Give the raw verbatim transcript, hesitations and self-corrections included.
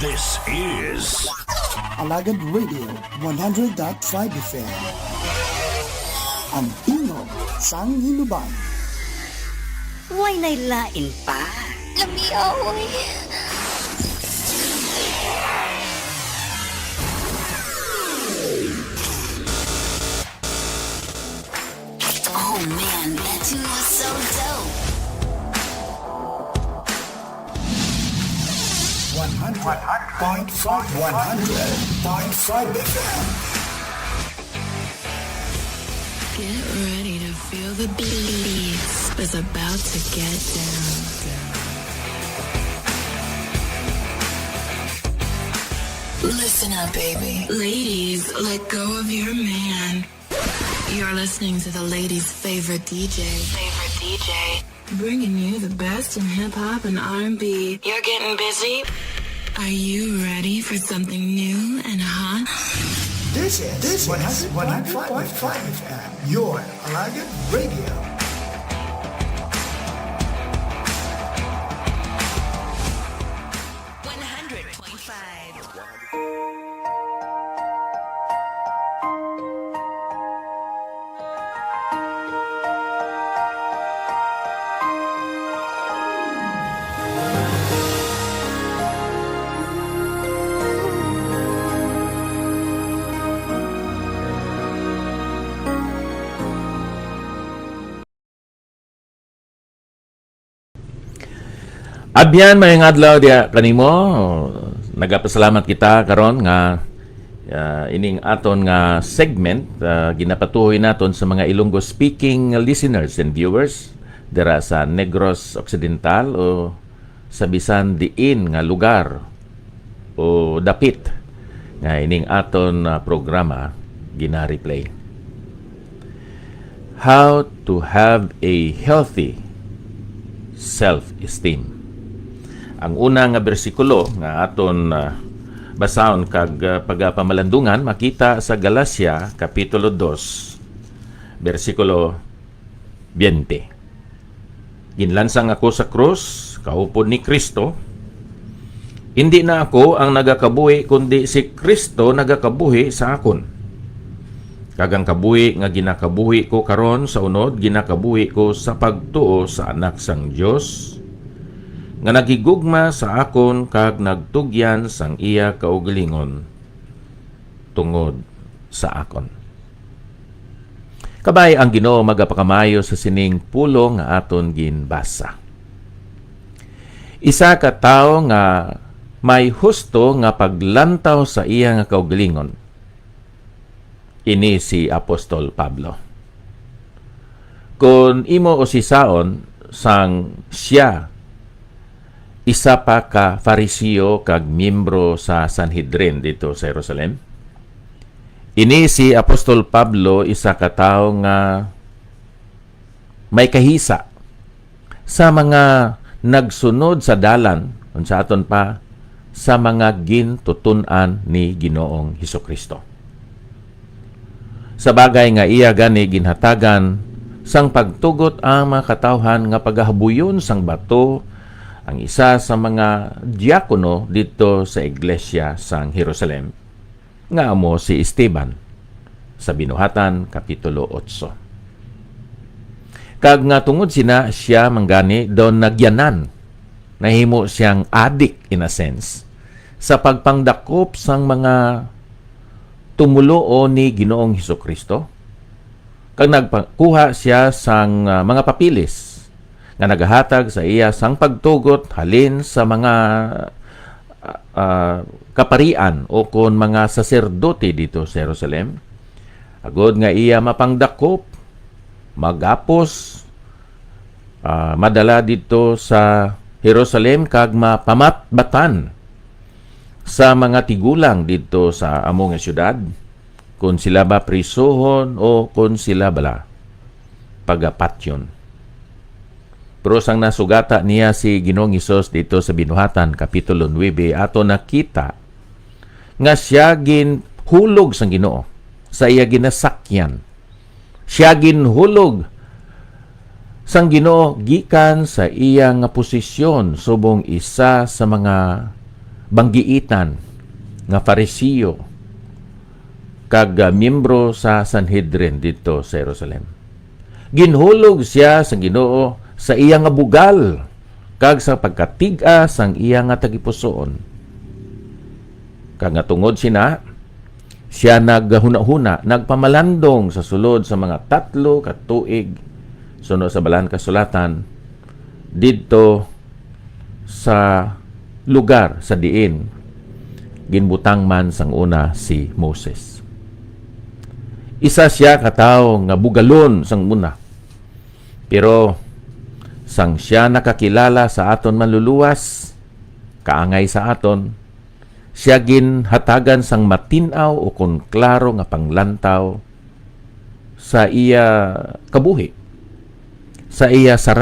This is Alagad Radio one hundred dot five F M. Ang tingog sang Hinubay. Way nay lain pa. Lamia, oy. Oh man, that tune was so dope. One hundred point five, one hundred point five F M. Get ready to feel the beats. It's about to get down. Listen up, baby. Ladies, let go of your man. You're listening to the ladies' favorite D J. Favorite D J. Bringing you the best in hip hop and R and B. You're getting busy? Are you ready for something new and hot? This is, this is one hundred point five F M, your Alagad Radio. One hundred point five. Abyan, mayong adlaw diha kanimo. Nagapasalamat kita karon nga, ah, ining aton nga segment, ah, ginapatuhoy naton sa mga Ilonggo speaking listeners and viewers dira sa Negros Occidental o sa bisan diin nga lugar o dapit nga ining aton, ah, programa gina-replay. How to have a healthy self-esteem. Ang una nga bersikulo nga aton, ah, basahon kag, ah, pagapamalandungan makita sa Galacia Kapitulo dos, bersikulo twenty. Ginlansang ako sa krus, kaupod ni Cristo. Indi na ako ang nagakabuhi, kundi si Cristo nagakabuhi sa akon. Kag ang kabuhi nga ginakabuhi ko karon sa unod, ginakabuhi ko sa pagtuo sa Anak sang Dios, nga naghigugma sa akon kag nagtugyan sang iya kaugalingon tungod sa akon. Kabay ang Ginoo magapakamaayo sa sining pulong nga aton ginbasa. Isa ka tawo nga may husto nga paglantaw sa iya nga kaugalingon. Ini si Apostol Pablo. Kon imo usisaon, sang sia isa pa ka Fariseo kag miyembro sa Sanhedrin didto sa Jerusalem. Ini si Apostol Pablo, isa ka tawo nga may kahisa sa mga nagsunod sa dalan, kon sa aton pa, sa mga gintuton-an ni Ginoong Jesu-Cristo. Sa bagay nga iya gani ginhatagan sang pagtugot ang mga katawhan nga pagahabuyon sang bato ang isa sa mga diakono didto sa iglesia sang Jerusalem, nga amo si Esteban, sa Binuhatan, Kapitulo otso. Kag nga tungod sina sia man gani daw nagyanan, nahimo siyang adik, in a sense, sa pagpangdakop sang mga tumoluo ni Ginoong Jesu-Cristo, kag nagpakuha sia sang, ah, mga papeles nga nagahatag sa iya sang pagtugot halin sa mga, ah, ah, kaparian o kon mga saserdote didto sa Jerusalem, agod nga iya mapangdakop, magapos, ah, madala didto sa Jerusalem kag mapamatbatan sa mga tigulang didto sa amo nga siyudad, kon sila ba prisuhon o kon sila bala pagapatyon. Pero sang nasugata niya si Ginoong Hesus didto sa Binuhatan, Kapitulo nuebe, ato nakita nga sia ginhulog sang Ginoo sa iya ginasakyan. Sia ginhulog sang Ginoo gikan sa iya nga posisyon subong isa sa mga banggiitan nga Fariseo kag, ah, miyembro sa Sanhedrin didto sa Jerusalem. Ginhulog sia sang Ginoo sa iya nga bugal kag sa pagkatig-a sang iya nga tagipusoon. Kag nga tungod sina, sia naghunahuna, nagpamalandong sa sulod sa mga tatlo ka tuig, suno sa Balaan Kasulatan, didto sa lugar sa diin ginbutang man sang una si Moses. Isa sia ka tawo nga bugalon sang una, pero sang sia nakakilala sa aton Manluluwas, kaangay sa aton, sia ginhatagan sang matin-aw ukon klaro nga panglantaw sa iya kabuhi, sa iya sa